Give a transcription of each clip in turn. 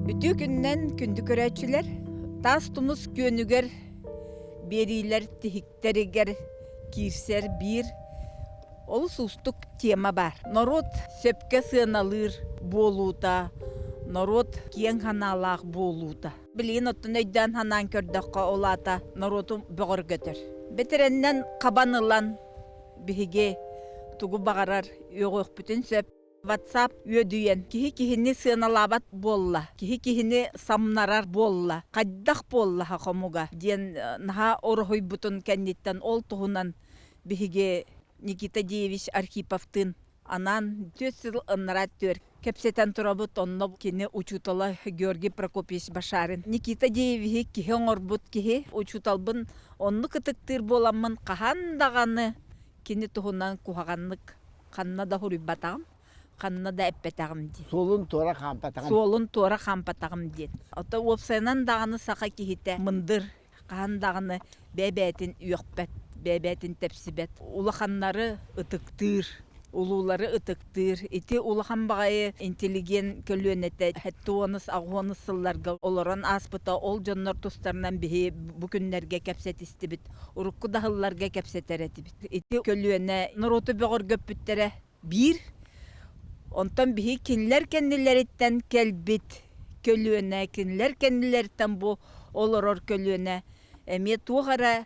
Үтүө күнүнэн күндү көрөөччүлэр, Таас Тумус күөнүгэр биэриилэр тиһиктэригэр киирсэр биир олус уустук тема баар. Норуот сөпкө сыаналыыр буолуута, норуот киэҥ санаалаах буолуута. Билигин оттон өйдөөн санаан көрдөххө, ол аата норуоту бөҕөргөтөр. Бэтэрэннэн хабан ылан биһиги тугу баҕарар үөҕүөхпүтүн сөп. WhatsApp үөдүйэн киһи киһини сыаналаабат буолла, киһи киһини самнарар буолла, хайдах буолла хомуга диэн наһаа ороһуйбутун кэнниттэн ол туһунан биһиги Никита Деевич Архиповтыын анаан түөрт сыл ыннараа түөр кэпсэтэн турабыт, онно кини учуутала Георгий Прокопьевич Башарин. Никита Деевиһи киһи оҥорбут киһи, учууталбын оннук ытыктыыр буоламмын хаһан даҕаны кини туһунан куһаҕаннык ханна да суруйбатаҕым, ханна да эппэтэҕим диэн. Суолун туора хаампатаҕым. Суолун туора хаампатаҕым диэн. Ото уопсайынан даҕаны саха киһитэ мындыр, хаһан даҕаны бэйэ-бэйэтин үөхпэт, бэйэ-бэйэтин тэпсибэт, улаханнары ытыктыыр, улуулары ытыктыыр. Ити улахан баҕайы интеллигент көлүөнэтэ 70-ыс, 80-ыс сылларга олорон ааспыта. Ол дьоннор тустарынан биһи бу күннэргэ кэпсэтистибит. Урукку да сылларга кэпсэтэр этибит. Ити көлүөнэ норуоту бөҕөргөппүттэрэ биир. Онтон биһи кинилэр кэннилэриттэн кэлбит көлүөнэ, кинилэр кэннилэриттэн бу олорор көлүөнэ эмиэ туох эрэ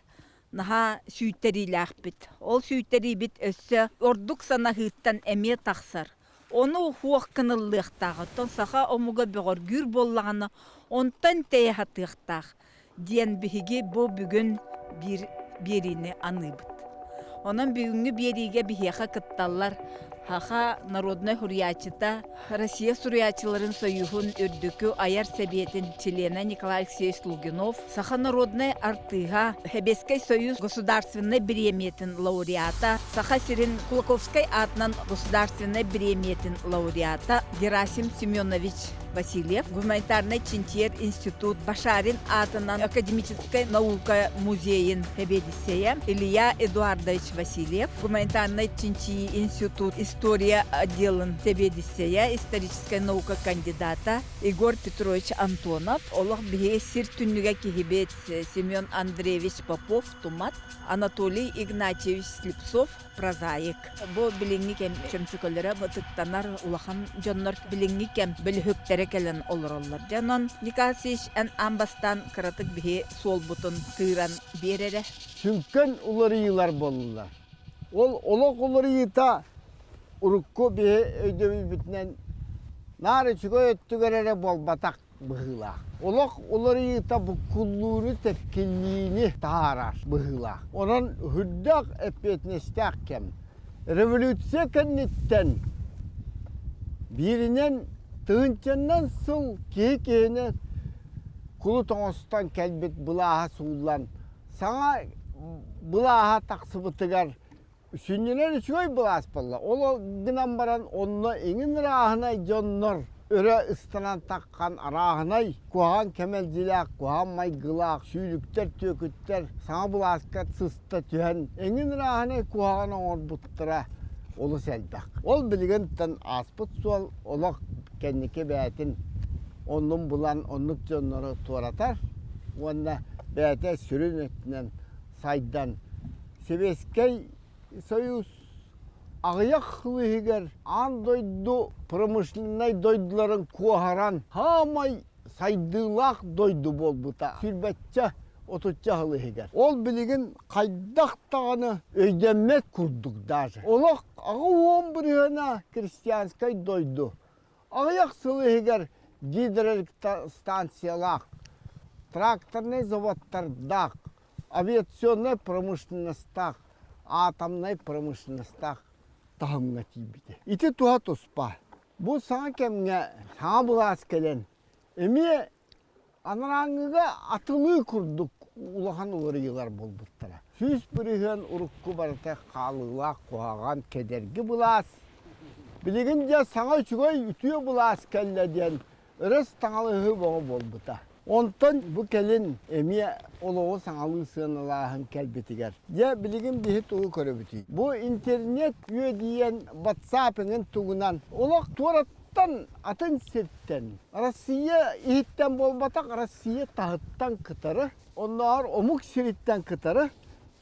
наһаа сүүйтэриилээхпит. Ол сүүйтэриибит өссө ордук санаһыыттан эмиэ тахсар. Ону уһуох гыныллыахтаах. Оттон саха омуга бөҕөргүүр буоллаҕына, онтон тэйэ сатыахтаах диэн биһиги бу бүгүн биир биэриини аныыбыт. Онон бүгүҥҥү биэриигэ биһиэхэ кытталлар Саха народнай суруйааччыта, Россия суруйааччыларын союһун үрдүкү айар сэбиэтин чилиэнэ Николай Алексеевич Лугинов, Саха народнай артыыһа, Сэбиэскэй Союз государственнай бириэмийэтин лауреата, Саха сирин Кулаковскай аатынан государственнай бириэмийэтин лауреата Герасим Семенович Васильев, гуманитарнай чинчийэр институт Башарин аатынан академическай наука музейын сэбиэдиссэйэ Илья Эдуардович Васильев, гуманитарнай чинчийии институт история отделын сэбиэдиссэйэ, историческай наука кандидата Егор Петрович Антонов, олох биһиги сир түннүгэ киһибит Семен Андреевич Попов Тумат, Анатолий Игнатьевич Слепцов прозаик. Бу билиҥҥи кэм чөмчөкөлөрө ытыктанар улахан дьоннор билиҥҥи кэм бөлүһүктэрэ кэлэн олороллор. Дьэ онон Николай Алексеевич эн аан бастаан кыратык биһи суолбутун тыыран биэр эрэ. Сүҥкэн уларыйыылар буоллулар. Ол олох уларыйыыта урукку биһи өйдөбүлбүтүнэн наар үчүгэй өттүгэр эрэ буолбатах быһыылаах. Олох уларыйыыта буккуллууну, тэккиллиини таһаарар быһыылаах. Онон үрдээх эппиэтинэстээх кэм. Революция кэнниттэн бииринэн тыһыынчаннан сыл киһи киһини кулут оҥостон кэлбит былааһа сууллан, саҥа былааһа тахсыбытыгар Сүнньүнэн үчүгэй былаас буолла. Ол гынан баран онно иҥин ырааһынай дьоннор өрө ыстанан таххан арааһынай куһаҕан кэмэлдьилээх, куһаҕан майгылаах сүүлүктэр, түөкүттэр саҥа былааска сыста түһэн эҥин ырааһынай куһаҕан оҥорбуттара олус элбэх. Ол билигинтэн ааспыт суол олох кэнники бэйэтин оннун булан оннук дьоннору туоратар уонна бэйэтэ сүрүн өттүнэн сайдан Сэбиэскэй Союз аҕыйах сыл иһигэр аан дойду промышленнай дойдуларын куоһаран саамай сайдыылаах дойду буолбута сүүрбэччэ отучча сыл иһигэр. Ол билигин хайдах даҕаны өйдөммөт курдук даже. Олох 80 бырыһыана крестьянскай дойду. Аҕыйах сыл иһигэр гидроэлектростанциялаах, тракторнай заводтардаах, авиационнай промышленностаах, атомнай промышленностаах таһымҥа тиийбитэ. Ити туһа туспа. Бу саҥа кэмҥэ саҥа былаас кэлэн, эмиэ анарааҥҥыга атылыы курдук улахан уларыйыылар буолбуттара. 100% урукку барыта хаалыылаах куһаҕан кэдэрги былаас. Билигин дьэ саҥа үчүгэй үтүө былаас кэллэ диэн өрөс таҥалыһыы бөҕө буолбута. Онтон бу кэлин эмиэ олоҕу саҥалыы сыаналааһын кэлбитигэр, дьэ билигин биһи тугу көрөбүтүй? Бу интернет үөдүйэн WhatsApp эҥин тугунан олох туораттан. Мантан атын сиртэн, Россия иһиттэн буолбатах, Россия таһыттан кытары, оннооҕор омук сириттэн кытары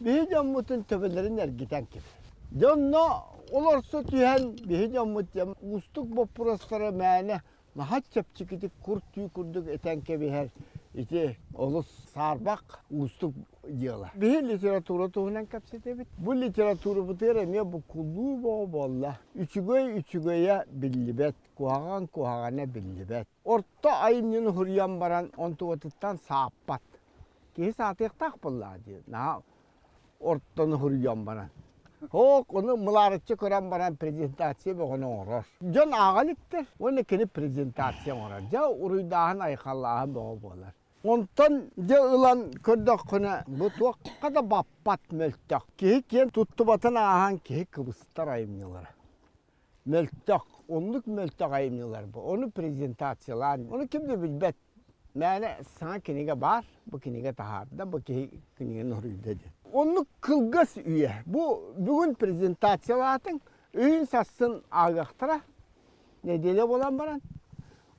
биһи дьоммутун төбөлөрүн эргитэн кэбиһэр. Дьонно олорсо түһэн биһи дьоммут диэн уустук боппуруостары мээнэ наһаа чэпчэкитик кур түү курдук этэн кэбиһэр ити олус саарбах уустук дьыала. Биһи литература туһунан кэпсэтэбит. Бу литературабытыгар эмиэ буккуллуу бөҕө буолла. Үчүгэй үчүгэйэ биллибэт, куһаҕан куһаҕана биллибэт. Орто айымньыны суруйан баран онтугатыттан сааппат. Киһи саатыахтаах буоллаҕа дии. Наһаа ортону суруйан баран. Һоок, ону мылаарыччы көрөн баран презентация бөҕөнү оҥорор. Дьон ааҕа иликтэр уонна кини презентация оҥорор. Дьэ, уруйдааһын, айхаллааһын бөҕө буолар. Онтон дьэ ылан көрдөххүнэ, бу туохха да баппат мөлтөх. Киһи киэн туттубатын ааһан киһи кыбыстар айымньылара. Мөлтөх, оннук мөлтөх айымньылар бу. Ону презентациялаан, ону ким да билбэт. Мээнэ саҥа кинигэ баар, бу кинигэ таһаарда, бу киһи кинигэни суруйда диэн. Оннук кылгас үйэ. Бу бүгүн презентациялаатыҥ, өйүн сассын ааҕыахтара, нэдиэлэ буолан баран.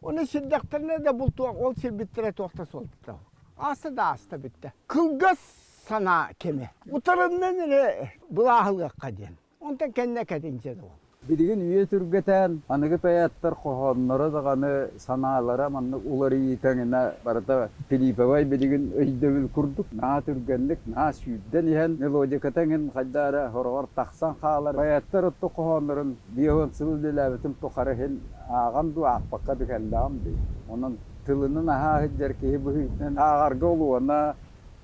Ону сирдэхтэринэ да бултуох, ол сирбиттэрэ туох да суолтата. Ааста да ааста бүттэ. Кылгас санаа кэмэ. Утарыннан эрэ былааһылыахха диэн. Онтон кэннэ кэтинчэ дуо? Билигин үйэ түргэтээн, аныгы поэттар хоһоонноро даҕаны санаалара маннык уларыйыы тэҥинэ барыта Филипповай билигин өйдөбүл курдук наһаа түргэнник, наһаа сүүрдэн иһэн мелодиката эҥин хайдах эрэ хороҕор тахсан хаалар. Поэттар оттон хоһооннорун 50 сыл үлэлээбитим тухары иһин ааҕан дуу, аахпакка да кэллэҕим дии. Онон тылынан аһаа сылдьар киһи быһыытынан ааҕарга олуона,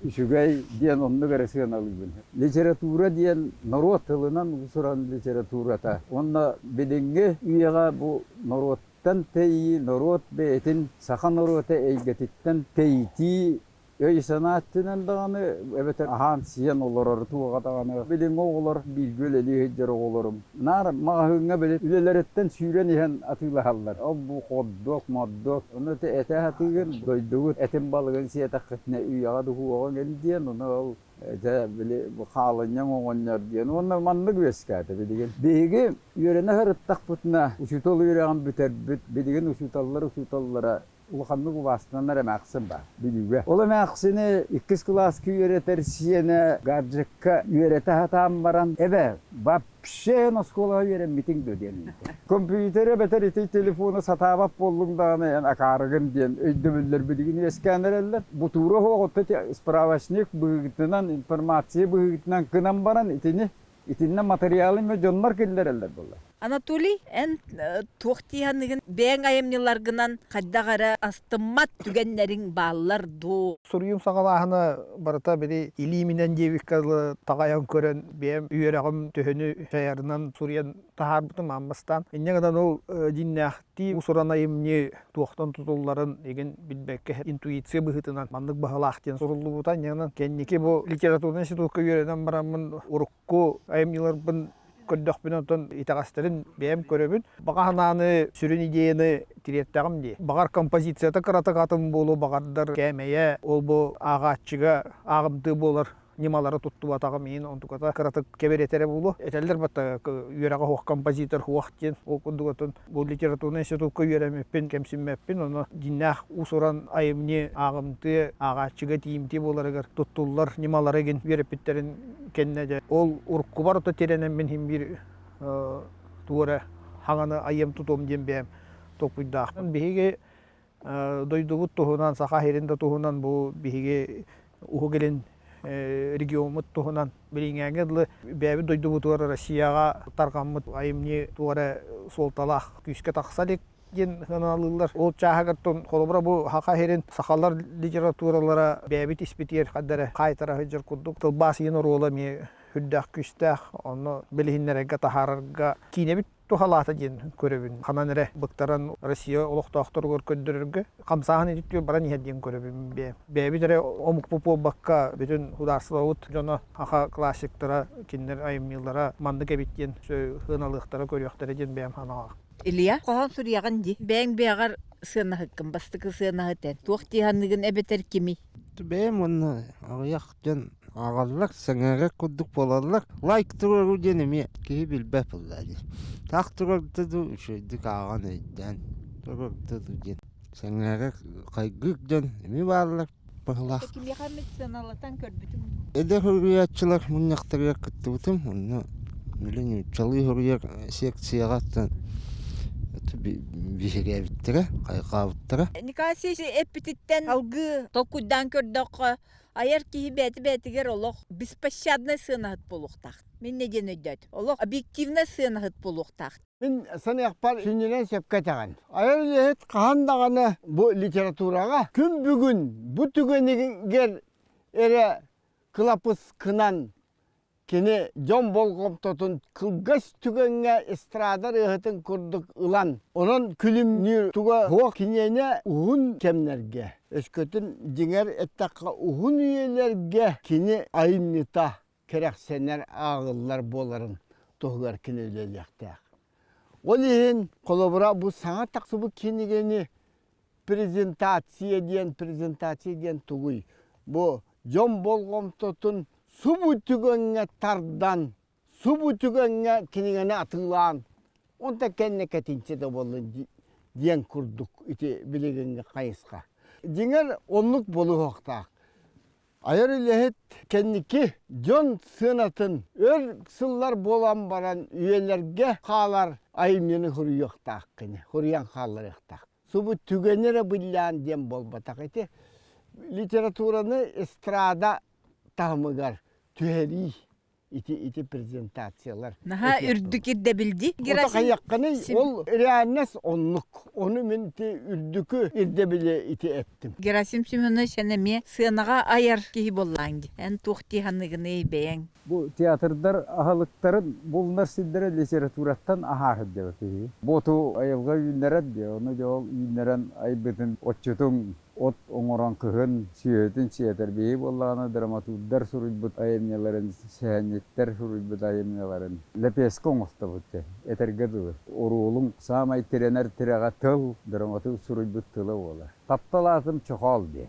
үчүгэй диэн оннук эрэ сыаналыыбын. Литература диэн норуот тылынан уус-уран литературата. Уонна билиҥҥи үйэҕэ бу норуоттан тэйии, норуот бэйэтин саха норуота эйгэтиттэн тэйитии өй-санаа өттүнэн даҕаны эбэтэр аһаан-сиэн олорор туоҕа даҕаны билиҥҥи оҕолор бииргэ үлэлии сылдьар оҕолорум наар маҕаһыыҥҥа били үлэлэриттэн сүүрэн иһэн атыылаһаллар. Ол-бу хот-дог, мот-дог Ону этэ сатыыгын, дойдугут этин балыгын сиэтэххитинэ үйэҕэ дуһуоҕуҥ ин диэн, ону ол дьэ били хаалынньаҥ оҕонньор диэн уонна маннык үөскээтэ билигин. Биһиги үөрэнэ сырыттахпытына учуутал үөрэҕин бүтэрбит, билигин учууталлар учууталлара улаханнык убаастанар эмээхсин баар Бүлүүгэ. Ол эмээхсини иккис кылааска үөрэтэр сиэнэ гаджекка үөрэтэ сатаан баран, эбэ, Вообще эн оскуолаҕа үөрэммитиҥ дуо диэн ыйытар. Компьютер эбэтэр ити телефону сатаабат буоллуҥ даҕаны эн акаарыгын диэн өйдөбүллэр билигин үөскээн эрэллэр. Бутуура оһоҕутта ити справочник быһыытынан, информация быһыытынан гынан баран итини итиннэ матырыйаалы эмиэ дьоннор киллэрэллэр буолла. Анатолий, эн туох дии саныыгын? Бэйэҥ айымньыларгынан хайдах эрэ астыммат түгэннэриҥ бааллар дуу? Суруйуум саҕалааһына барыта били илииминэн диэбиккэ дылы таҕайан көрөн бэйэм үөрэҕим төһөнү дьайарынан суруйан таһаарбытым аан бастаан. Инньэ гынан ол дьиҥнээхтии уус-уран айымньы туохтан тутулларын игин билбэккэ интуиция быһыытынан маннык баһылаах диэн суруллубута. Инньэ гынан кэнники бу литературнай институкка үөрэнэн бараммын урукку айымньыларбын көрдөхпүнэ оттон итэҕэстэрин бэйэм көрөбүн. Баҕа санааны, сүрүн идеяны тириэртэҕим дии. Баҕар композицията кыратык атын буолуо, баҕардар кээмэйэ ол бу ааҕааччыга ааҕымтыы буолар ньымалары туттубатаҕым иһин онтуката кыратык кэбирэтэрэ буолуо. Этэллэр батта үөрэҕэ суох композитор суох диэн. Ол курдук оттон бу литературнай институкка үөрэммиппин, кэмсиммэппин. Ону дьиҥнээх уус-уран айымньы ааҕымтыа, ааҕааччыга тиийимтиэ буоларыгар туттуллар ньымалары игин үөрэппиттэрин кэннэ дьэ ол уруккубар ото тирэнэммин иһин биир тугу эрэ хаҥаны айыам тутуом диэн бэйэм толкуйдаахпын. Биһиги дойдубут туһунан, Саха сирин да туһунан бу биһиги Уһук Илин региоммут туһунан билиҥҥээҥҥэ дылы бэйэбит дойдубутугар Россияҕа тарҕаммыт айымньы туох эрэ суолталаах күүскэ тахса илик диэн сыаналыыллар. Ол чааһыгар холобура бу Саха сирин сахалар литературалара бэйэбит испитигэр ханна эрэ хаайтара сылдьар курдук тылбаас иһин оруола эмиэ сүрдээх күүстээх. Онно билиһиннэрэргэ таһаарарга киинэбит туһалаата диэн көрөбүн. Ханан эрэ быктаран Россия олохтоохторугар көрдөрөргө хамсааһын ититтүү баран иһэр диэн көрөбүн. Бэйэбит эрэ омукпут буолбакка бүтүн судаарыстыбабыт дьоно саха классиктара кинилэр айымньылара маннык эбит диэн сыаналыахтара көрүөхтэрэ диэн бэйэм санаалаах. Илья, хоһоон суруйаҕын дии. Бэйэҥ бэйэҕэр Ааҕаллар, сэҥээрэр курдук буолаллар. Лайк туруоруу диэн эмиэ киһи билбэт буолла дии. Таах туруорда дуу, үчүгэйдик ааҕан өйдөөн туруорда дуу диэн. Сэҥээрэр, хайгыыр дьон эмиэ бааллар быһыылаах. Кимиэхэ эмит сыаналатан көрбүтүҥ дуу? Эдэр суруйааччылар мунньахтарыгар кыттыбытым. Онно били нууччалыы суруйар секцияҕа биһирээбиттэрэ, хайҕаабыттара. Николай эппититтэн алгыы толкуйдаан көрдөххө, айар киһи бэйэтэ-бэйэтигэр олох беспощаднай сыанаһыт буолуохтаах. Мин не диэн өйдөөтүм. Олох объективнай сыанаһыт буолуохтаах. Мин саныахпар сүнньүнэн сөпкө этэҕин. Айар үлэһит хаһан даҕаны бу литератураҕа күн бүгүн бу түгэнигэр эрэ кылапыскынан кини дьон болҕомтотун кылгас түгэҥҥэ эстрада ырыаһытын курдук ылан, онон күлүмнүүр туга суох киниэнэ уһун кэмнэргэ, өскөтүн дьиҥэр эттэххэ уһун үйэлэргэ кини айымньыта кэрэхсэнэр ааҕыллар буоларын туһугар кини үлэлиэхтээх. Ол иһин, холобура, бу саҥа тахсыбыт кинигэни презентация диэн презентация диэн тугуй? Бу дьон болҕомтотун субу түгэҥҥэ тардан, субу түгэҥҥэ кинигэни атыылаан, онтон кэннэ кэтинчэ да буоллун диэн курдук ити билигиҥҥи хайысха. Дьиҥэр оннук буолуохтаах. Айар үлэһит кэнники дьон сыанатын өр сыллар буолан баран үйэлэргэ хаалар айымньыны суруйуохтаах кини, суруйан хаалларыахтаах. Субу түгэни эрэ быллаан диэн буолбатах ити литератураны эстрада таһымыгар түһэрии ити ити презентациялар. Наһаа үрдүк ирдэбилди. Ото хайыаххыный ол реальность оннук. Ону мин ити үрдүкү ирдэбили ити эттим. Герасим Семенович эн эмиэ сыанаҕа айар киһи буоллаҥ дии. Эн туох дии саныыгыный бэйэҥ? Бу театрдар аһылыктарын булунар сирдэрэ литератураттан аһаар диэбит киһи. Боту айылҕа үүннэрэр диэ, ону дьэ ол үүннэрэн айбытын отчутуҥ от оҥорон кыһын сүөһүтүн сиэтэр. Биһиги буоллаҕына драматурдар суруйбут айымньыларын, сэһэнньиттэр суруйбут айымньыларын лэпиэскэ оҥостобут дьэ, этэргэ дылы. Оруолуҥ саамай тирэнэр тирэҕэ тыл, драматург суруйбут тыла буолар. Таптал аатым Чохоол диэн.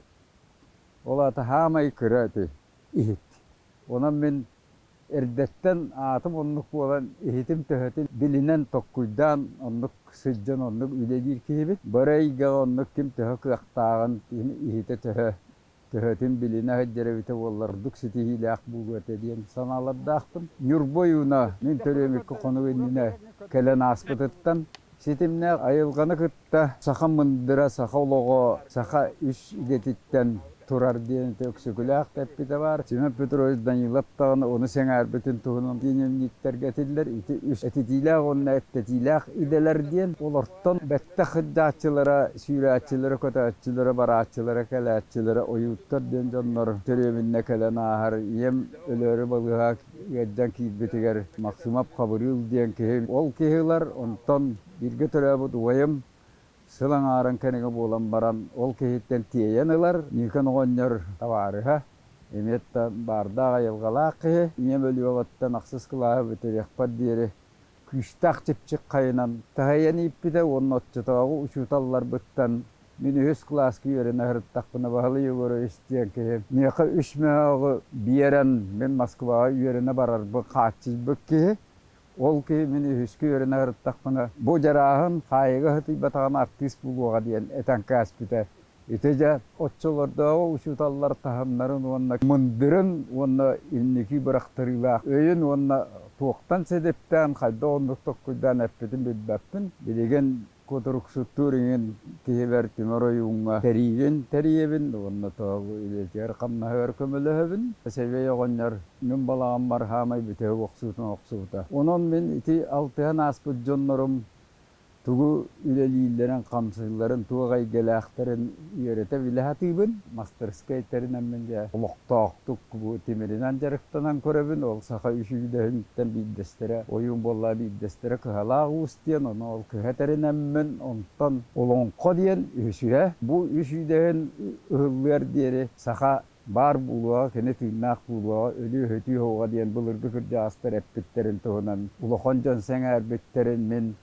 Ол аата саамай кыра ити иһит. Онон мин эрдэттэн аатым оннук буолан, иһитим төһөтүн билинэн, токкуйдаан оннук сылдьан оннук үлэлиир киһибит. Бары эйгэҕэ оннук ким төһө кыахтааҕын, ким иһитэ төһө төһөтүн билинэ сылдьар эбитэ буоллар ордук ситиһиилээх буолуо этэ диэн санаалардаахпын. Ньурба ойууна мин төрүөм икки хонук иннинэ кэлэн ааспытыттан ситимнээх айылҕаны кытта саха мындыра, саха олоҕо, саха үс идэтиттэн турар диэн ити Өксөкүлээх да эппитэ баар. Семен Петрович Данилов даҕаны ону сэҥээрбитин туһунан дневниктэргэ этиллэр. Ити үс этитиилээх уонна эттэтиилээх идэлэр диэн. Олортон бэттэх сылдьааччылара, сүүрээччилэрэ, көтөөччүлэрэ, барааччылара, кэлээччилэрэ ойууттар диэн дьоннор төрүөбүннэ кэлэн ааһар. Ийэм өлөөрү балыыһа ыалдьан киирбитигэр Максимов Хабырыыл диэн киһи ол киһи ылар, онтон бииргэ төрөөбүт убайым сыл аҥаарын кэриҥэ буолан баран ол киһиттэн тиэйэн ылар. Ньыыкан оҕонньор табаарыһа, эмиэ да баардаах айылҕалаах киһи. Ийэм өлүөҕүттэн ахсыс кылааһы бүтэриэхпэр диэри күүстээх чипчик хайынан таһыйан ииппитэ уонна оччотооҕу учууталларбыттан мин үһүс кылааска үөрэнэ сырыттахпына Баһылай Егорович диэн киһи миэхэ үс мөһөөҕү биэрэн мин Москваҕа үөрэнэ барарбын хааччыйбыт киһи. Ол киһи мин үһүскэ үөрэнэ сырыттахпына бу дьарааһын хаайыыга сытыйбатаҕына артыыс буолуоҕа диэн этэн кээспитэ. Ити дьэ оччолордооҕу учууталлар таһымнарын уонна мындырын уонна инники бырахтарыылаах өйүн уонна туохтан сэдиптээн хайдах оннук толкуйдаан эппитин билбэппин. Билигин кутуруксуттуур иҥин киһибэр Тимур ойууҥҥа тэриибин тэрийэбин уонна тоҕо үлэтигэр хамнаһыгар көмөлөһөбүн. Сэбиэй оҕонньор мин балаҕаммар хаамай бүтэһик охсуутун охсубута. Онон мин ити алтыһан ааспыт дьоннорум тугу үлэлииллэрин, хамсыылларын, туох эйгэлээхтэрин үөрэтэ билэ сатыыбын. Мастарыскыай тэринэммин дьэ олохтоохтук бу тимиринэн дьарыктанан көрөбүн. Ол саха үс үүдэһиниттэн биирдэстэрэ ойуун буоллаҕа биирдэстэрэ Кыһалаах Уус диэн, ону ол кыһа тэринэммин, онтон Олоҥхо диэн үһүсүһэ. Бу үс үүдэһин ыһыллыар диэри саха баар буолуоҕа, кини тыыннаах буолуоҕа, өлүү-өһүтүү оһоҕо диэн былыргы кырдьаҕастар эппиттэрин туһунан улахан дьон сэҥээрбиттэрин мин.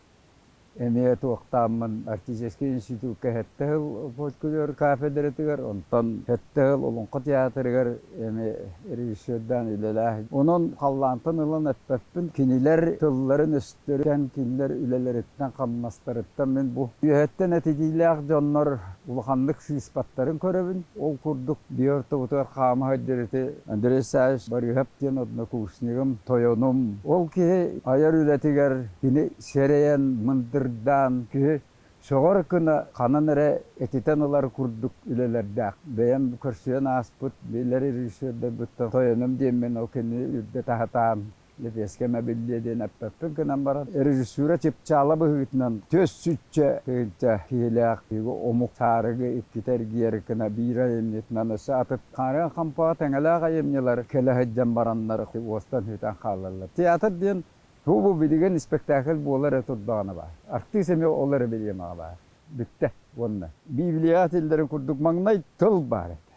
Эмиэ туохтааммын Арктическай институкка сэттэ сыл фольклор кафедратыгар, онтон сэттэ сыл Олоҥхо театрыгар эмиэ режиссердаан үлэлээх. Онон халлаантан ылан эппэппин, кинилэр тылларын-өстөрүн, кинилэр үлэлэриттэн-хамнастарыттан мин бу үөһэттэн этитиилээх дьоннор улаханнык сыыспаттарын көрөбүн. Ол курдук биир ортобутугар хаама сылдьар ити Андрей Савич Барыыһап диэн однокурснигым, тойонум. Ол киһи айар үлэтигэр кини сэрэйэн, мындырдаан киһи сөҕөр гына ханан эрэ этитэн ылар курдук үлэлэрдээх. Бэйэм көрсүөн ааспыт билэр режиссердарбыттан тойонум диэммин ол кинини үрдэтэ сатаан лэпиэскэм эбиллиэ диэн эппэппин гынан баран режиссура чыпчаала быһыытынан түөс сүччэ тыһыынча киһилээх омук саарыгы иккитэ эргийэр гына биир айымньытынан өссө атыт хаарыан хампаҕа тэҥэлээх айымньылар кэлэ сылдьан бараннар уостан сүтэн хаалаллар. Театр диэн бу билигин испэктээкил буола эрэ турдаҕына баар. Артыыс эмиэ ол эрэ бириэмэҕэ баар. Бүттэ уонна. Библияҕа этиллэрин курдук маҥнай тыл баар этэ.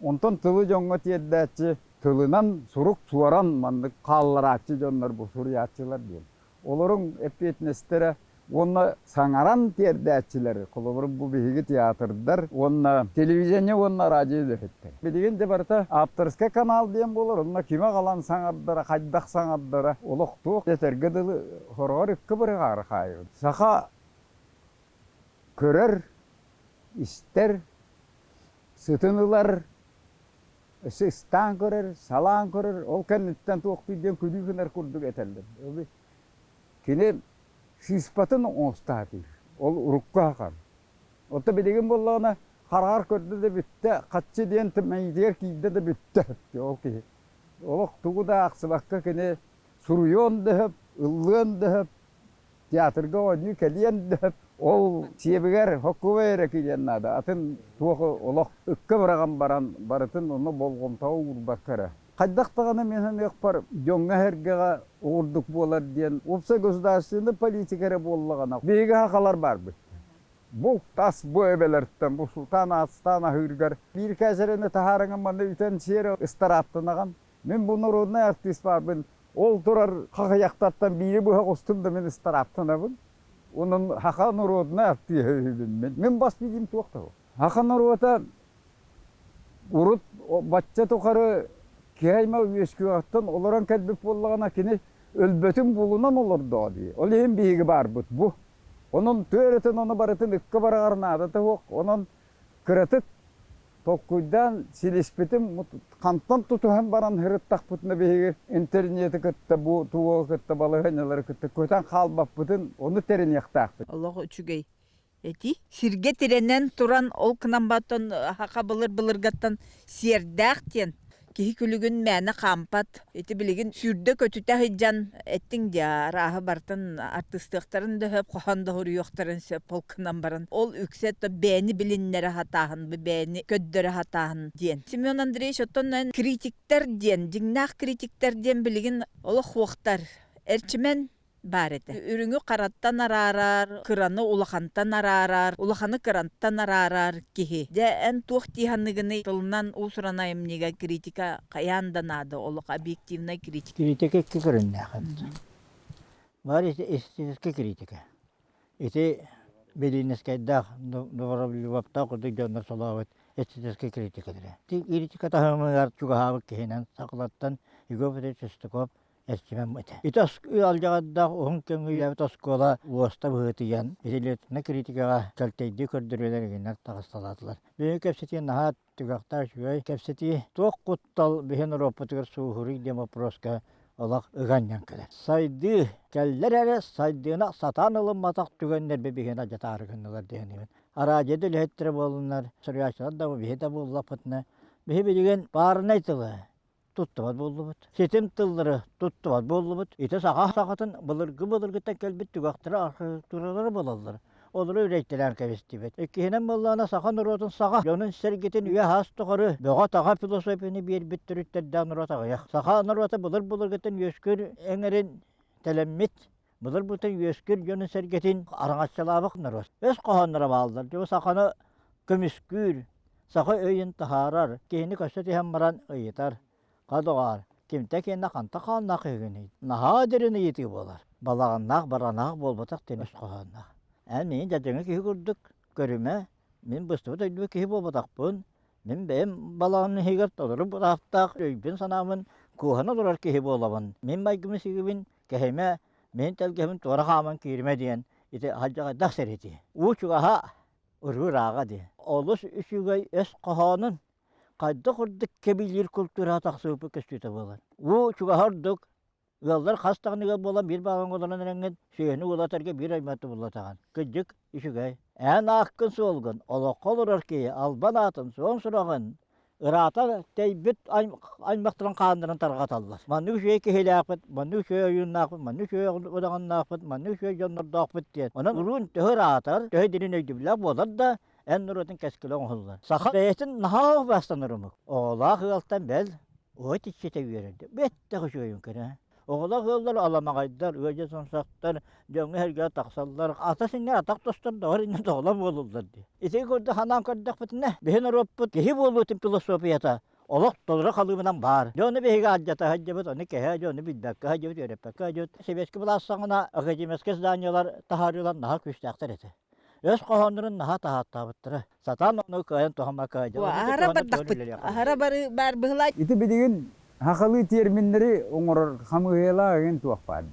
Онтон тылы дьоҥҥо тиэрдээччи тылынан сурук суоран маннык хаалларааччы дьоннор бу суруйааччылар диэн. Олоруҥ эппиэтинэстэрэ уонна саҥаран тиэрдээччилэр, холобур, бу биһиги театрдар уонна телевидение уонна радио үлэһиттэр. Билигин дьэ барыта авторскай канал диэн буолар, онно кими аҕалан саҥардара, хайдах саҥардара, олох туох этэргэ дылы хороҕор ыкка бырыҕаары хаайабыт. Саха көрөр, истэр, сытын ылар, өссө ыстаан көрөр, салаан көрөр, ол кэнниттэн туохтуур диэн күлүү гынар курдук этэллэр. Кини сыыспатын оҥостаатыыр. Ол урукку ахан. Оттон билигин буоллаҕына хараҕар көрдө да бүттэ, хаччы диэн мэйиитигэр киирдэ да бүттэ ол киһи. Олох тугу да аахсыбакка кини суруйуон да сөп, ыллыан да сөп, театрга оонньуу кэлиэн да сөп. Ол сиэбигэр хоккубай эрэ киириэн наада. Атын туох олох ыкка быраҕан баран барытын онно болҕомтоҕо уурбакка эрэ. Хайдах даҕаны мин саныахпар дьоҥҥо-сэргэҕэ уурдук буолар диэн уопсай государственнай политика эрэ буоллаҕына биһиги сахалар баарбыт. Бу тас бу эбэлэртэн бу султан аастаан аһыыргар биир кээсэрэни таһаарыҥын манна үтэн сиэрэ ыстарааптанаҕын. Мин бу народнай артыыс баарбын. Ол турар хахыйахтартан биири быһа оҕустум да мин ыстарааптанабын. Онон саха норуодунай артыыһа үһүбүн мин. Мин бас билиим туох да Саха норуота урут бачча тухары киһи аймах үөскүөҕүттэн олорон кэлбит буоллаҕына кини өлбөтүн булунан олордоҕо дии. Ол иһин биһиги баарбыт бу. Онон тыа эрэтин ону барытын ыкка бараҕар наадата суох. Онон кыратык толкуйдаан силиспитин хантан тутуһан баран сырыттахпытына биһиги интернети кытта бу тугу кытта балаһыанньалары кытта көтөн хаалбаппытын ону тэриниэхтээхпит. Олох үчүгэй Эти сиргэ тирэнэн туран ол гынан баттан саха былыр-былыргаттан сиэрдээх диэн киһи күлүгүн мээнэ хаампат. Ити билигин сүүрдэ-көтүтэ сылдьан эттиҥ дии арааһы барытын артыыстыахтарын да сөп, хоһоон да суруйуохтарын сөп ол гынан баран ол үксэ бэйэни билиннэрэ сатааһын, бэйэни көрдөрө сатааһын диэн. Семен Андреевич оттон эн критиктэр диэн, дьиҥнээх критиктэр диэн билигин олох суохтар. Эрчимэн баар этэ. Үрүҥү хараттан араарар, кыраны улахантан араарар, улаханы кырантан араарар киһи. Дьэ, эн туох дии саныыгыный? Тылынан уус-уран айымньыга критика хайаан да наада, олох объективнай критика. Критика икки көрүҥнээх эбит. Баар эстетическэй критика. Ити Белинскэйдээх, Дворовлюбовтаах курдук дьоннор солообут эстетическэй критикалара. Критика таһымыгар чугаһаабыт киһинэн сахалартан Егор Петрович Шестаков Эрчимэн этэ. Ити алдьархайдаах уһун кэмҥэ үлэлээбит оскуола уоста быһыытыйан, итилиэтинэ критикаҕа кэлтэйдии көрдөрүүлэр игиннэр таҕысталаатылар. Бүгүн кэпсэтии наһаа түгэхтээх үчүгэй кэпсэтии. Туох куттал биһи норуоппутугар сууһуруй диэн боппуруоска олох ыганньан кэлэр. Сайдыы кэллэр эрэ сайдыыны сатаан ылымматах түгэннэрбэ биһиэхэ алдьатаары гыннылар диэн Араадьыйа үлэһиттэрэ буоллуннар, суруйааччылар да биһи да буоллахпытына, биһи билигин баарынай тылы туттубат буоллубут. Ситим тыллары туттубат буоллубут. Ити саха сахатын былыргы-былыргыттан кэлбит түгэхтэрэ архитектуралара буолаллар. Олору үрэйтэлээн кэбистибит. Иккиһинэн буоллаҕына саха норуотун саха дьонун-сэргэтин үйэ-саас тухары бөҕө-таҕа философияны биэрбит төрүттэрдээх норуот аҕыйах. Саха норуота былыр-былыргыттан үөскүүр эҥэрин тэлэммит былыр-былыргыттан үөскүүр дьонун-сэргэтин араҥаччылаабыт норуот. Өс хоһоонноро бааллар. Дьэ, саханы көмүскүүр, саха өйүн таһаарар, киһини көстө түһэн баран ыйытар. Ха доҕоор, кимтэ киэнэ ханта хааннаах үһүгүнүй? Наһаа дириҥ ыйытыы буолар. Балаҕаннаах баранаах буолбатах диэн өс хоһоонноох. Эн миигин дьадьаҥы киһи курдук көрүмэ, мин быстыбыт өйдүүр киһи буолбатахпын, мин бэйэм балаҕаным иһигэр толору бырааптаах өйбүн-санаабын куоһан олорор киһи буолабын. Мин майгыбын-сигибин кэһимэ, мин тэлгэһэбин туора хааман кииримэ диэн ити алдьархайдаах сэрэтии. Уу чугаһа, ырыы ырааҕа диэн. Олус үчүгэй өс хоһоонун хайдах курдук кэбилиир култуураҕа тахсыбыппыт көстүүтэ буолар. Уу чугаһа ордук Ыаллар хас даҕаны ыал буолан биир баҕаҥҥа олорон эрэҥҥин сүөһүнү уулатарга биир аймахты буллатаҕын. Кырдьык, үчүгэй. Эн ааккын суолгун, олоххо олорор киһи албан аатын, суон сураҕын ыраата тэйбит аймахтарын хааннарын тарҕаталлар. Маннык үчүгэй киһилээхпит, маннык үчүгэй ойууннаахпыт, маннык үчүгэй удаҕаннаахпыт, маннык үчүгэй дьоннордоохпут диэн. Онон уруун төһө ыраатар, төһө дириҥ өйдөбүллээх буолар да, эн норуотун кэскилэ оҥоһуллар. Саха бэйэтин наһаа убаастанар омук. Оҕолоох ыалтан бэл Уот иччитэ үөрэрдэ. Бэттэх үчүгэйин көрө. Оҕолор ыаллар аламаҕайдар, ыалдьыт сомсохтор, дьоҥҥо-сэргэҕэ тахсаллар. Ата синньэ атах тостор, доҕор иннэ доҕолор буолуллар дии. Ити курдук санаан көрдөхпүтүнэ, биһи норуоппут киһи буолуутун философията олох толору халыыбынан баар. Дьону биһиги алдьата сылдьабыт, ону кэһэ, дьону билбэккэ сылдьабыт, үөрэппэккэ сылдьабыт. Сэбиэскэй былаас саҕана академическай зданиелар таһаарыылар наһаа күүстээхтэр этэ. Өс хоһооннорун наһаа таһааттаабыттара. Сатаан ону кыайан туһаммакка Аһара бардахпыт. Аһара бары баар быһылаан. Ити билигин сахалыы терминнэри оҥорор хамыыһыйалаах эҥин туох баар.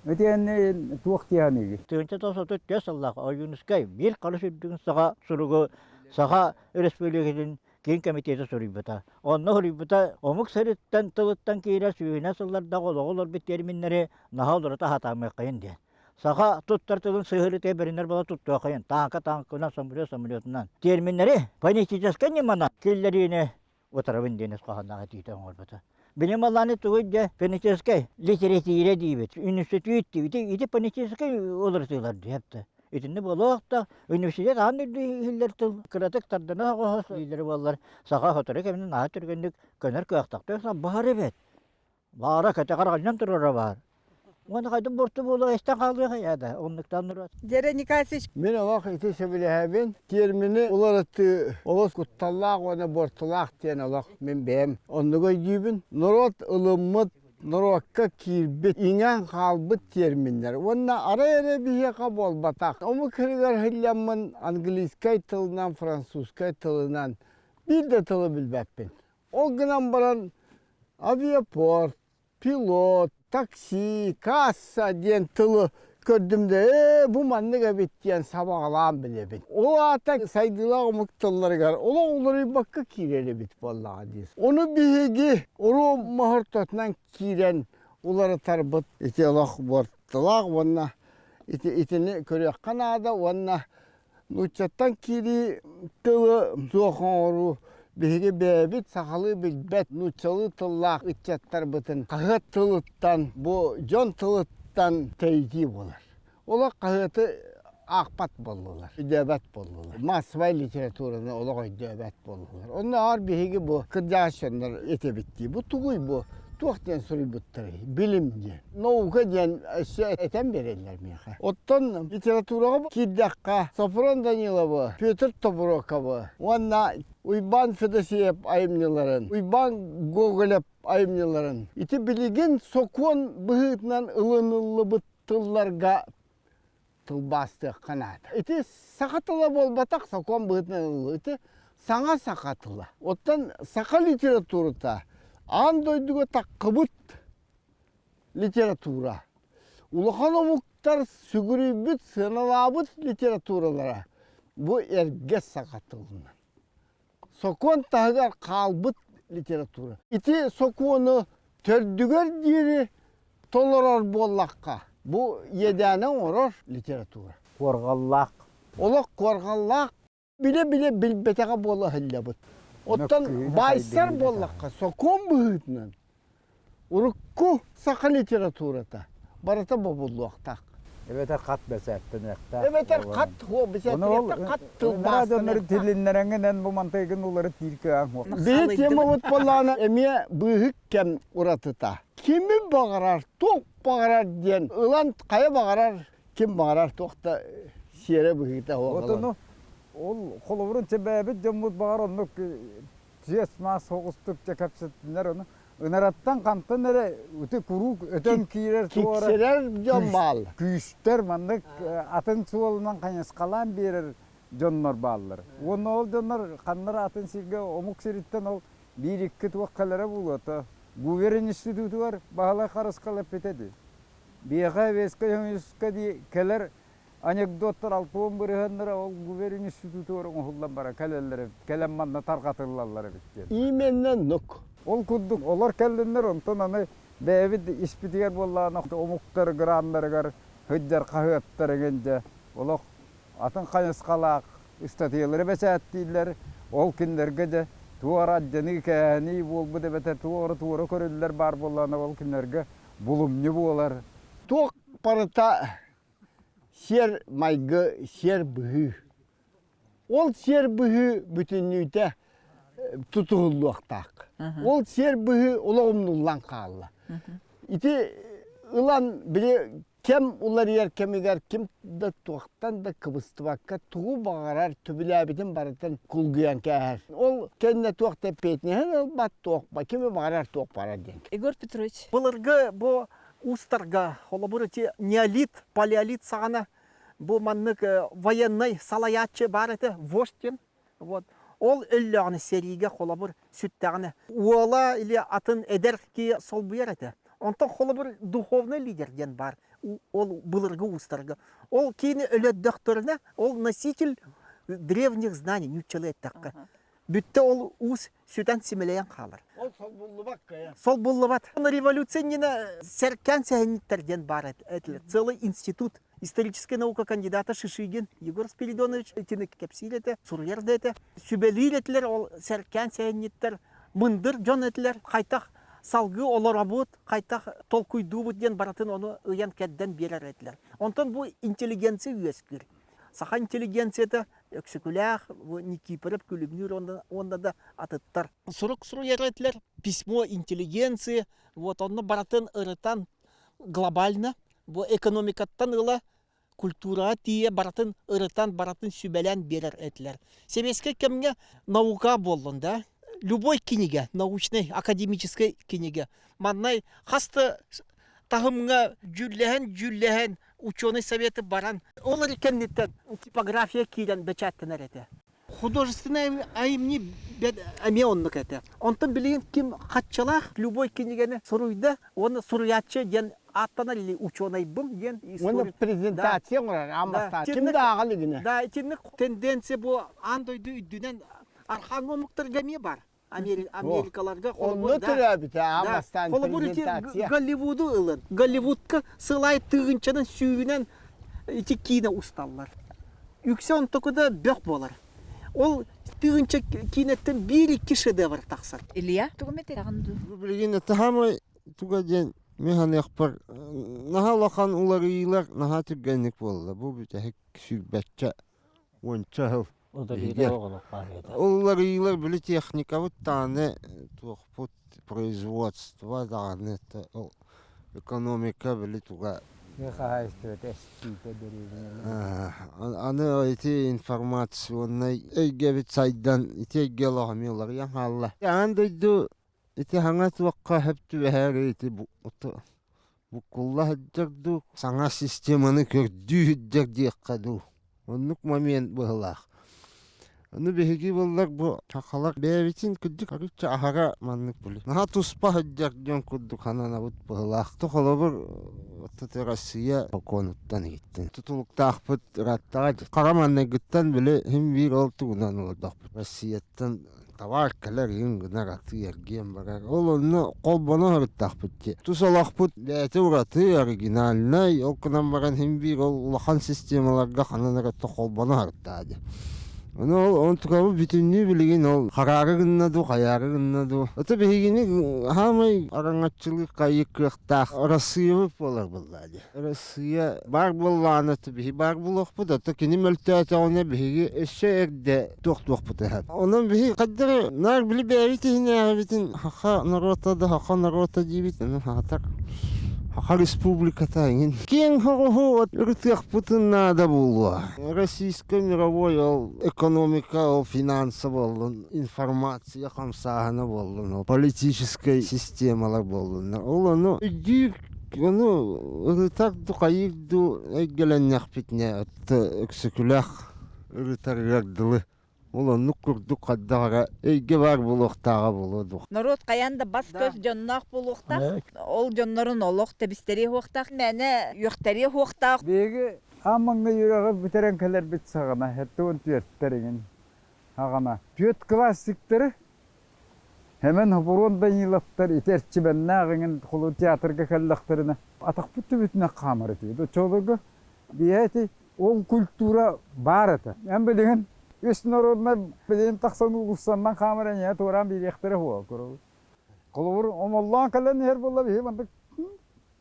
Итиэннэ туох диэханыыгый? 1934 сыллаах Ойуунускай биир харыс үрдүгүн саха суругу Саха Өрөспүүбүлүкэтин Киин Комитета суруйбута. Онно суруйбута омук сириттэн тылыттан киирэр сүүһүнэн сыллардаах олоҕу олорбут терминнэри наһаа олорута сатаамыаххайын диэн. Саха туттар тылын сыһыарытыгар бэринэр буола туттуохайын, тааҥка тааҥкынан, самолет самолетунан. Терминнэри политическай ньыманан киллэриини утарабын диэн ис хоһоонноох этиитэ оҥорбута. Билим аллааны тугуй дьэ политическай литература диибит, институт диибит, ити политическай уларытыылар диэптэ. Итинни буолуохта, университет аан дойду иһиллэр тыл кыратык тардана оҕоһос дииллэри буоллар, саха сотору кэминэн аһа түргэнник көнөр кыахтахтар баһар эбит. Баара кэтэҕэр анньан турара баар. Уонна хайдах буорту буолуо эстэн хаалыах да оннуктан норуот. Дьэрэ Николаевич. Мин олох ити сөбүлэһэбин. Термини уларытыы олус кутталлаах уонна буортулаах диэн олох мин бэйэм оннук өйдүүбүн. Норуот ылыммыт, норуокка киирбит, иҥэн хаалбыт терминнэр. Уонна арай эрэ биһиэхэ буолбатах. Омук сиригэр сылдьаммын английскай тылынан, французскай тылынан биир да тылы билбэппин. Ол гынан баран авиапорт, пилот, такси, касса диэн тылы көрдүм да ээ бу маннык эбит диэн сабаҕалаан билэбин. Ол аата сайдыылаах омук тылларыгар олох уларыйбакка киирэр эбит буоллаҕа дии. Ону биһиги уруу моһортотунан киирэн уларытарбыт ити олох буортулаах уонна ити итини көрүөххэ наада уонна Нууччаттан киирии тылы суох оҥоруу биһиги бэйэбит сахалыы билбэт нууччалыы тыллаах ыччаттарбытын хаһыат тылыттан, бу дьон тылыттан тэйитии буолар. Олох хаһыаты аахпат буоллулар, өйдөөбөт буоллулар. Массовай литератураны олох өйдөөбөт буоллулар. Оннооҕор биһиги бу кырдьаҕас дьоннор этэбит дии. Бу тугуй бу? Туох диэн суруйбуттарый? Билим диэн. Наука диэн өссө этэн биэрэллэр миэхэ. Оттон литератураҕа киирдэххэ Софрон Даниловы, Петр Тобуруоковы уонна Уйбаан Федосеев айымньыларын, Уйбаан Гоголев айымньыларын ити билигин сокуон быһыытынан ылыныллыбыт тылларга тылбаастыахха наада. Ити саха тыла буолбатах, сокуон быһыытынан ылыллыбыт. Ити саҥа саха тыла. Оттон саха литературата аан дойдуга таккыбыт литература. Улахан омуктар сүгүрүйбүт, сыаналаабыт литературалара бу эргэ саха тылынан. Сокуон таһыгар хаалбыт литература. Ити сокуону төрдүгэр диэри толорор буоллахха, бу иэдээни оҥорор литература. Куорҕаллаах. Олох куорҕаллаах билэ-билэ билбэтэҕэ буола сылдьабыт. Оттон байсар буоллахха, сокуон быһыытынан урукку саха литературата барыта бобуллуохтаах. Эбэтэр хат бэчээттэниэхтээх. Эбэтэр хат бэчээттиэхтээх, хат тылбаастаныахтаах. Тилиннэрэҥҥин эн бу мантайгын улары тиир кыаҕыҥ суох. Биһи темабыт буоллаҕына эмиэ быыһык кэм уратыта. Кими баҕарар, туох баҕарар диэн ылан хайа баҕарар ким баҕарар туох да сиэрэ быһыыта Вот ону ол холобурун чэбээбит дьоммут баҕар оннук чиэс маас соҕустук дьэ кэпсэттиннэр ону. Ынараттан хантан эрэ ити куруук өтөн киирэр туора Киксэрэр дьон бааллар. Күүстэр маннык атын суолунан хайысхалаан биэрэр дьоннор бааллар. Уонна ол дьоннор ханнара атын сиргэ омук сириттэн ол биир-икки туох кэлэрэ буолуо Гувер институтугар Баһылай Харысхал эппитэ дии. Биэхэ веска көмүскэ дии кэлэр анекдоттар 60 бырыһыаннара ол Гувер институтугар оҥоһуллан баран кэлэллэр эбит, кэлэн манна тарҕатыллаллар эбит диэн. Именно нук. Ол курдук олор кэллиннэр, онтон аны бэйэбит испитигэр буоллаҕына омуктар граннарыгар сылдьар хаһыаттар эҥин дьэ олох атын хайысхалаах ыстатыйалары бэчээттииллэр, ол кинилэргэ дьэ туох эрэ алдьаныы-кээһэнии буолбут эбэтэр туох эрэ туора көрүллэр баар буоллаҕына ол кинилэргэ булумньу буолар. Туох барыта сиэр-майгы, сиэр-быһыы. Ол сиэр-быһыы бүтүннүүтэ тутуһуллуохтаах. Ол сиэр-быһыы олох умнуллан хаалла. Ити ылан били кэм уларыйар кэмигэр ким да туохтан да кыбыстыбакка тугу баҕарар төбүлээбитин барытын кулгуйан кээһэр. Ол кэннэ туох да эппиэтинэһин ылбат, туох кими баҕарар туох барар диэн. Егор Петрович. Былыргы бу уустарга, холобур ити неолит, палеолит саҕана бу маннык военнай салайааччы баар этэ, вождь диэн. Вот. Ол өллөҕүнэ сэриигэ холобур сүттэҕинэ уола или атын эдэр киһи солбуйар этэ. Онтон холобур духовный лидер диэн баар ол былыргы уустарга. Ол киини өлөрдөхтөрүнэ ол носитель древних знаний нууччалыы эттэххэ. Бүттэ ол уус сүтэн симэлийэн хаалар. Ол солбуллубат Солбуллубат. Революция иннинэ сэркээн сэһэнньиттэр диэн баар этилэр. Целый институт историческая наука кандидата Шишигин Егор Спиридонович итини кэпсиир этэ, суруйар да этэ. Сүбэлиир этилэр ол сэркээн сэһэнньиттэр мындыр дьон этилэр. Хайтах салгыы олоробут, хайтах толкуйдуубут диэн барытын ону ыйан-кэрдэн биэрэр этилэр. Онтон бу интеллигенция үөскүүр. Саха интеллигенцията Өксөкүлээх, Никифоров, Күлүмнүүр уонна да атыттар. Сурук суруйар этилэр, письмо интеллигенции, вот онно барытын ырытан глобально бу экономикаттан ыла культураҕа тиийэ барытын ырытан, барытын сүбэлээн биэрэр этилэр. Сэбиэскэй кэмҥэ наука буоллун да, любой кинигэ, научнай, академическай кинигэ маннай хас да таһымҥа дьүүллэһэн-дьүүллэһэн ученый советы баран, ол эрэ кэнниттэн типография киирэн бэчээттэнэр этэ. Художественнай айымньы эмиэ оннук этэ. Онтон билигин ким хаччалаах любой кинигэни суруйда уонна суруйааччы диэн ааттанар или учуонайбын диэн Уонна презентация оҥорор аан бастаан. Ким да ааҕа илигинэ. Да, итинник тенденция бу аан дойду үрдүнэн архааҥҥы омуктарга эмиэ бар. Америкаларга Онно төрөөбүтэ аан бастаан Холобур ити Голливуду ылын. Голливудка сылай тыгынчанан сүүһүнэн ити киинэ усталлар. Үксэ онтокуда бөх буолар. Ол тыгынча киинэттэн биир-икки шедевр тахсар. Илья, тугу этэҕин дуу? Билигин таһамай туга диэн мин саныахпар наһаа улахан уларыйыылар наһаа түргэнник буолла. Бу бүтэһик сүүрбэччэ уонча сыл Уларыйыылар били техникабыт даҕаны туохпут производство даҕаны ол экономика били туга Тыа хаһаайыстыбата эстиитэ дэриэбинэлэр. Аны ити информационнай эйгэбит сайдан ити эйгэ олох эмиэ уларыйан хаалла. Аан дойду ити хаҥа туохха сөп түбэһэр ити буккулла сылдьар дуу, саҥа системаны көрдүү сылдьар диэххэ дуу. Оннук момент быһылаах. Ону биһиги буоллар бу сахалар бэйэбитин кырдьык арыычча аһара маннык били наһаа туспа сылдьар дьон курдук сананабыт быһылаах. Холобур Россия сокуонуттан иһиттэн тутулуктаахпыт ыраттаҕа хара манныгыттан били син биир ол тугунан олордохпут. Россияттан табаар кэлэр иһин гынар атыы-эргиэн барар. Ол онно холбоно сырыттахпыт дии. Тус олохпут бэйэтэ ураты, оригинальнай, ол гынан баран син биир ол улахан системаларга ханан эрэ холбоно сырыттаа дии. Ону ол онтукабыт бүтүннүү билигин ол хараары гынна дуу, хайаары гынна дуу. Ото биһигини хаамай араҥаччылыы хайыы кыахтаах Арассыыйабыт буолар буоллаа дии. Арассыыйа баар буоллаҕына биһи баар буолуохпут, ото кини мөлтөөтөҕүнэ биһиги өссө эрдэ туохтуохпут эһэт. Онон биһи хайдары наар били бэйэбит иһинээҕибитин саха норуота да саха норуота диибит, ону саатар. Саха Республиката эҥин киэҥ соҕуһу ырытыахпытын наада буолуо. Российскай мировой ол экономика, ол финанса буоллун, информация хамсааһына буоллун, ол политическай системалар буоллуннар. Ол ону өйдүүр, ону ырытар ду хайыыр ду эйгэлэннэхпитинэ өксөкүлээх ырытарыгар дылы Ол оннук курдук хайдах эрэ эйгэ баар буолуохтааҕа буолуо дуо? Норуот хайаан да бас-көс дьонноох буолуохтаах. Ол дьоннорун олох тэбистэриэ суохтаах, мээнэ үөхтэриэ суохтаах. Биһиги аан маҥнай үөрэҕи бүтэрэн кэлэрбит саҕана, 74-тэр иҥин аҕана, түөрт классиктары Хэмэн Хопуруон Даниловтар ити эрчимэннээх иҥин холу театрга кэллэхтэринэ атахпыт түбүтүнэн хаамар этибит. Оччолорго биһи ити ол культура баар этэ. Эн билигин үс народнай билигин тахсан уулуссаннан хаамар эйиэхэ туораан биэриэхтэрэ суоҕа куруук. Холобур, омоллоон кэлэн иһэр буолла биһи мантык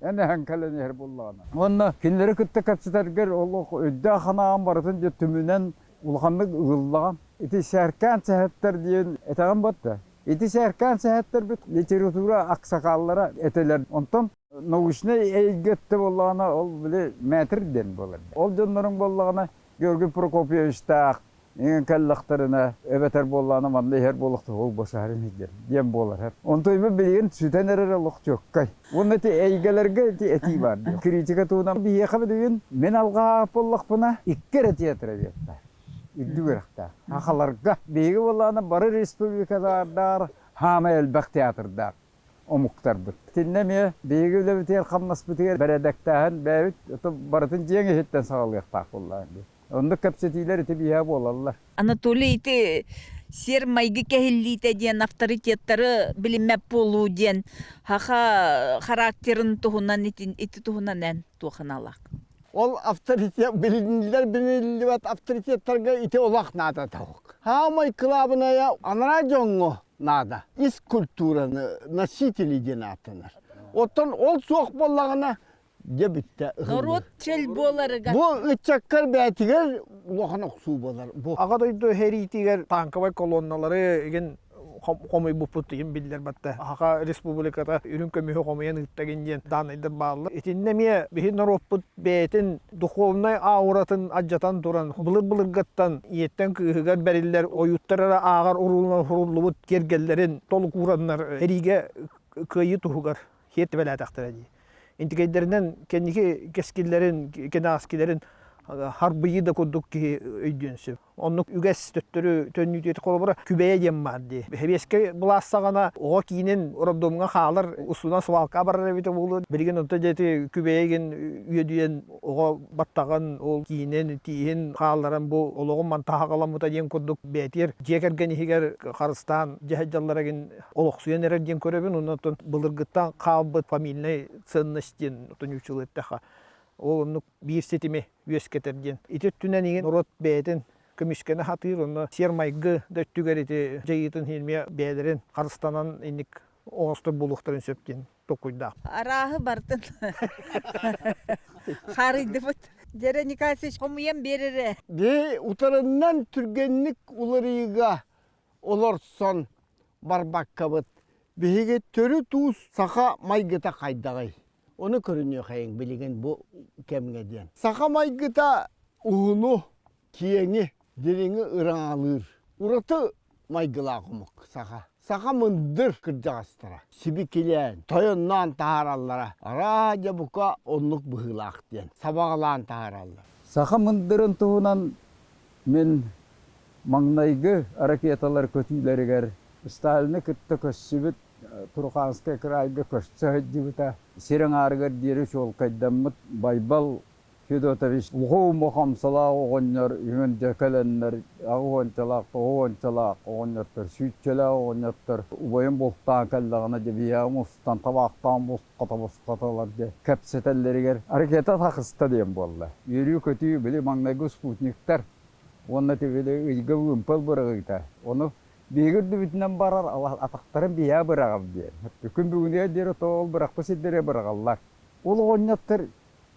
эн эһэн кэлэн иһэр буоллаҕына. Уонна кинилэри кытта кэпсэтэргэр олох өйдөөх санааҕын барытын дьэ түмүнэн улаханнык ыгыллаҕын. Ити сээркээн сэһэттэр диэн этэҕин батта. Ити сээркээн сэһэттэрбит литература аксакааллара этилэр. Онтон научнай эйгэ өттө буоллаҕына ол били мэтр диэн буолар. Ол дьонноруҥ буоллаҕына Георгий Прокопьевичтаах иҥэн кэллэхтэринэ эбэтэр буоллаҕына манна иһэр буоллахтар ол босаарин иһдэр диэн буолар. Онтон билигин сүтэн эрэр олох чуоккай. Уонна ити эйгэлэргэ ити этии баар дии. Критика туһунан биһиэхэ билигин мин алҕаһаах буоллахпына икки эрэ театра диэхтэр. Үрдүк үөрэхтээх. Сахаларга биһиги буоллаҕына бары республикалардаах хаамай элбэх театрдаах омуктарбыт. Итиннэ эмиэ биһиги үлэбитигэр хамнаспытыгар бэрэдэктээһин бэйэбит барытын дьиэҥ иһиттэн саҕалыахтаах буоллаҕа дии. Оннук кэпсэтиилэр ити биһиэхэ буолаллар. Анатолий ити сиэр-майгы кэһиллиитэ диэн авторитеттары билиммэт буолуу диэн саха характерын туһунан ити туһунан эн туох аналаах? Ол авторитет билиниллэр билиниллибэт авторитеттарга ити олох наада тоһук. Хаамай кылаабынайа анараа дьоҥҥо наада. Ис культураны носители диэн ааттанар. Оттон ол суох буоллаҕына дьэ бүттэ Норуот чөл буоларыгар. Бу ыччаккар бээтигэр улахан охсуу буолар. Бу Аҕа дойду сэриитигэр танковай колонналары игин хомуйбуппут иһин биллэр батта. Саха республиката үрүҥ көмүһү хомуйан ыыттагын диэн даанайдар бааллар. Итиннэ эмиэ биһи норуоппут бэйэтин духовнай ауратын алдьатан туран былыр-былыргыттан ийэттэн кыыһыгар бэриллэр ойууттар эрэ ааҕар урууллубут киэргэллэрин толук уураннар сэриигэ кыайыы туһугар хиэртибэлээтэхтэрэ дии. Интикэйдэринэн кэнники кэскиллэрин, кэнэҕэскилэрин харбыйыы да курдук киһи өйдүөн сөп. Оннук үгэс төттөрү төннүүтүгэр холобура Күбэйэ диэн баар дии. Сэбиэскэй былаас саҕана оҕо киинин роддомҥа хаалар устунан свалка барар эбитэ буолуо. Билигин онто дьэ Күбэйэгин үөдүйэн оҕо баттаҕын ол киинин, тииһин хаалларан бу олоҕум мантаһа халаммыта диэн курдук бэйэтигэр дьиэ кэргэн иһигэр харыстаан дьаһайдаллара олохсуйан эрэр диэн көрөбүн. Онон былыргыттан хаалбыт фамильнай ценность диэн отоньуучулуу эттэххэ ол оннук биир ситими үөскэтэр диэн. Ити өттүнэн игин норуот бэйэтин көмүскэнэ сатыыр, онно сиэр-майгы да өттүгэр ити дьайыытын эмиэ бэйэлэрин харыстанан инник оҥостор буолуохтарын сөп диэн толкуйдаах. Арааһы бартын хаарыйдыбыт. Дьэрэ Николаевич хомуйан биэрэрэ. Дии утарыннан түргэнник уларыйыыга олорсон барбаккабыт. Биһиги төрүт уус саха майгыта хайдаҕый? Ону көрүнүөхэйиҥ билигин бу кэмҥэ диэн. Саха майгыта уһуну, киэҥи, дириҥи ыраҥалыыр. Ураты майгылаах омук саха. Саха мындыр кырдьаҕастара сибикилээн, тойонноон таһаараллара. Араа дьэ бука оннук быһыылаах диэн сабаҕалаан таһаараллар. Саха мындырын туһунан мин маҥнайгы ракеталар көтүүлэригэр Сталины кытта көрсүбүт Туруханскай кыраайга көрсө сылдьыбыта. Сир аҥаарыгар диэри чуолкайдаммыт Байбал Федотович Лухоуму хамсалаах оҕонньор үһүн дьэ кэлэннэр аҕыс уончалаах, тоҕус уончалаах оҕонньоттор, сүүччэлээх оҕонньоттор убайым бултаан кэллэҕинэ дьэ биһиэхэ мустан табаахтаан бусхата-бусхаталар дьэ кэпсэтэллэригэр ракета тахыста диэн буолла. Үөрүү-көтүү били маҥнайгы спутниктар уонна били ыйга вымпел быраҕыыта. Ону биһиги үрдүбүтүнэн барар атахтарын биһиэхэ быраҕар диэн. Күн бүгүнүгэр диэри ол бырахпыт сирдэрэ быраҕаллар. Ол оҕонньоттор.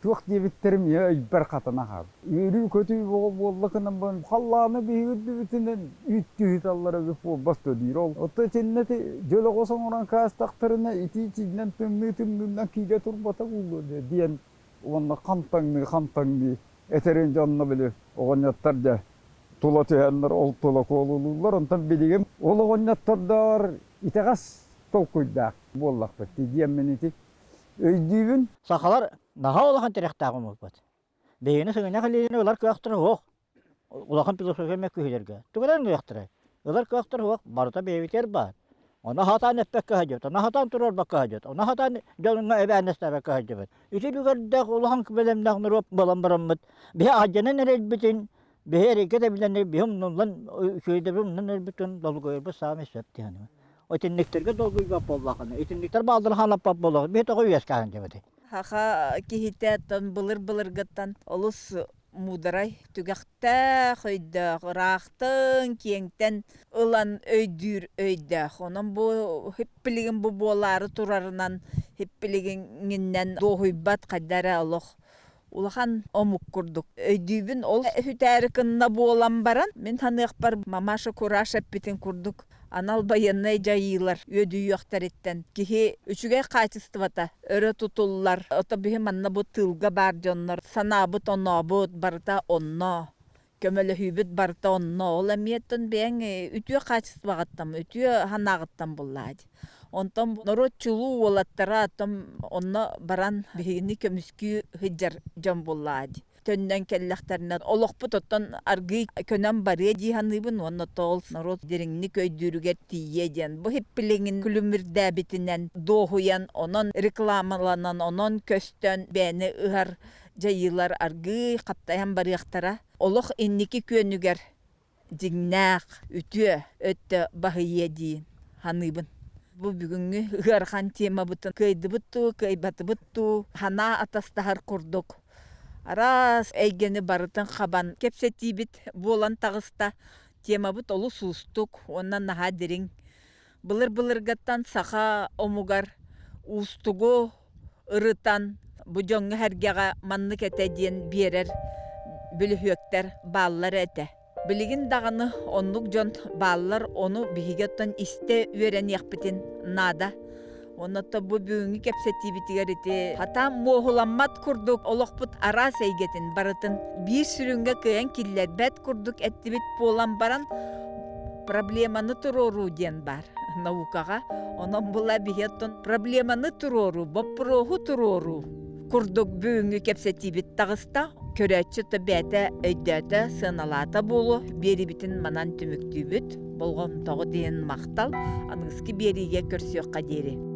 Туох диэбиттэрим ийэ өйбөр хатана хаалбыт. Үөрүү-көтүү бөҕө буолла гынан баран, халлааны биһиги үрдүбүтүнэн үүттүү сыталлар эбит буолбат дуо диир. Ол оттон итиннэ дьөлөҕөс оҥорон каастахтарына итии-итиинэн тымныы-тымныынан киирэ турбата буолуо диэн уонна хантаҥныы-хантаҥныы этэрин дьонно били оҕонньоттор дьэ тула түһэннэр ол тула куолулууллар. Онтон билигин ол оҕонньоттордоор итэҕэс толкуйдаах буоллахпыт диэммин ити өйдүүбүн. Сахалар наһаа улахан тирэхтээх омукпут. Биһигини сыгынньах илиини ылар кыахтара суох. Улахан философия мөккүһүлэргэ. Тугунан ылыахтарай? Ылар кыахтара суох, барыта бэйэбитигэр баар. Ону хатаан эппэккэ сылдьыбыт, ону хатаан туруорбакка сылдьыбыт, ону хатаан дьоҥҥо эбээннэстээбэккэ сылдьыбыт. Ити үлүгэрдээх улахан бэлэмнээх норуот буолан бараммыт, биһи алдьанан эрэрбитин, биһи эрэйгэ тэбилэн, биһи умнуллан, үчүгэйдэри умнан эрэрбитин долгуйарбыт саамай сөп диэн. Итинниктэргэ долгуйбат буоллаххына, итинниктэр баалларын хаалаппат буоллаххына, биһи тоҕо үөскээн дьэбэтэй? Саха киһитэ оттон былыр-былыргыттан олус муударай, түгэхтээх өйдөөх, ыраахтан, киэҥтэн ылан өйдүүр өйдөөх. Онон бу хиппилигин бу буолаары турарынан хиппилигиҥинэн дуоһуйбат хайда эрэ олох улахан омук курдук өйдүүбүн. Ол үтээри кынна буолан баран, мин саныахпар мамаша Кураж эппитин курдук анал байыаннай дьайыылар үөдүйүөхтэриттэн киһи үчүгэй хаачыстыбата өрө тутуллар. Ото биһи манна бу тыылга баар дьоннор санаабыт-онообут барыта онно көмөлөһүүбүт барыта онно. Ол эмиэ оттон бэйэҥ үтүө хаачыстыбаҕыттан, үтүө санааҕыттан буллаа дии. Онтон норуот чулуу уолаттара оттон онно баран биһигини көмүскүү сылдьар дьон буллаа дии. Төннөн кэллэхтэринэ олохпут оттон аргыый көнөн барыа дии саныыбын уонна ол норуот дириҥник өйдүүрүгэр тиийиэ диэн бу хиппилиҥин күлүмүрдээбитинэн дуоһуйан онон рекламаланан онон көстөн бэйэни ыһар дьайыылар аргыый хаптайан барыахтара. Олох инники күөнүгэр дьиҥнээх, үтүө өттө баһыйыа дии саныыбын. Бу бүгүҥҥү ыарахан темабытын кыайдыбыт дуу, кыайбатыбыт дуу, санаа атастаһар курдук араас эйгэни барытын хабан кэпсэтиибит буолан таҕыста. Темабыт олус уустук уонна наһаа дириҥ. Былыр-былыргаттан саха омугар уустугу ырытан бу дьоҥҥо-сэргэҕэ маннык этэ диэн биэрэр бөлүһүөктэр бааллар этэ. Билигин даҕаны оннук дьон бааллар, ону биһиги оттон истэ үөрэниэхпитин наада. Онно бу бүгүҥҥү кэпсэтиибитигэр ити хатаан муоһуламмат курдук олохпут араас эйгэтин барытын биир сүрүҥҥэ кыайан киллэрбэт курдук эттибит буолан баран проблеманы туруоруу диэн баар наукаҕа. Онон була биһи оттон проблеманы туруоруу, боппуруоһу туруоруу курдук бүгүҥҥү кэпсэтиибит таҕыста. Көрөөччү да бэйэтэ өйдөөтө, сыаналаата буолуо. Биэрибитин манан түмүктүүбүт. Болҕомтоҕут иһин махтал. Аныгыскы биэриигэ көрсүөххэ диэри.